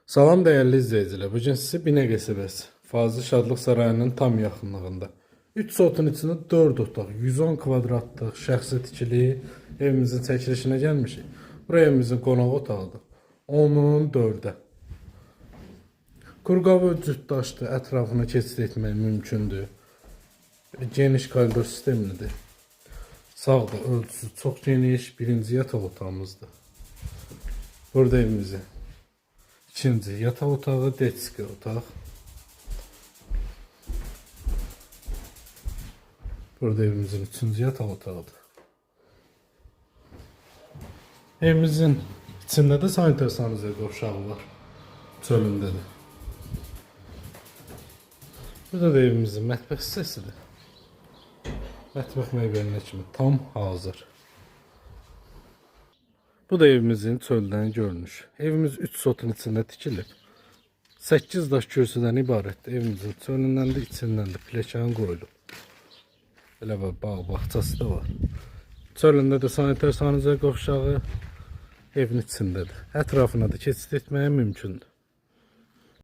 Salam dəyərli izləyicilər. Bu gün sizi Binə qəsəbəsi Fazıl Şadlıq Sarayının tam yaxınlığında 3 sotun içində 4 otaq, 110 kvadratlıq şəxsi tikili evimizin çəkilişinə gəlmişik. Bura evimizin qonaq otağıdır. 10-un 4-ə. Kurqabı cüt daşdır, ətrafına keçid etmək mümkündür. Belə geniş koridor sistemlidir. Sağda ölçüsü çox geniş birinci yataq otağımızdır. Burada evimizin İkinci yataq otağı, detski otaq. Burada evimizin üçüncü yataq otağıdır. Evimizin içində də sanitar sanuzel qovşağı var. Çölündədir. Burada da evimizin mətbəx hissəsidir. Mətbəx mebelinə kimi tam hazır. Bu da evimizin çöldən görünüşü. Evimiz 3 sotun içində tikilib. 8 daş kürsüdən ibarətdir. Evimizin çölündən də içindən də pləkan qoyulub. Belə bir bağ bağçası da var. Çölündə də sanitar sanuzel qovşağı evin içindədir. Ətrafına da keçid etməyə mümkündür.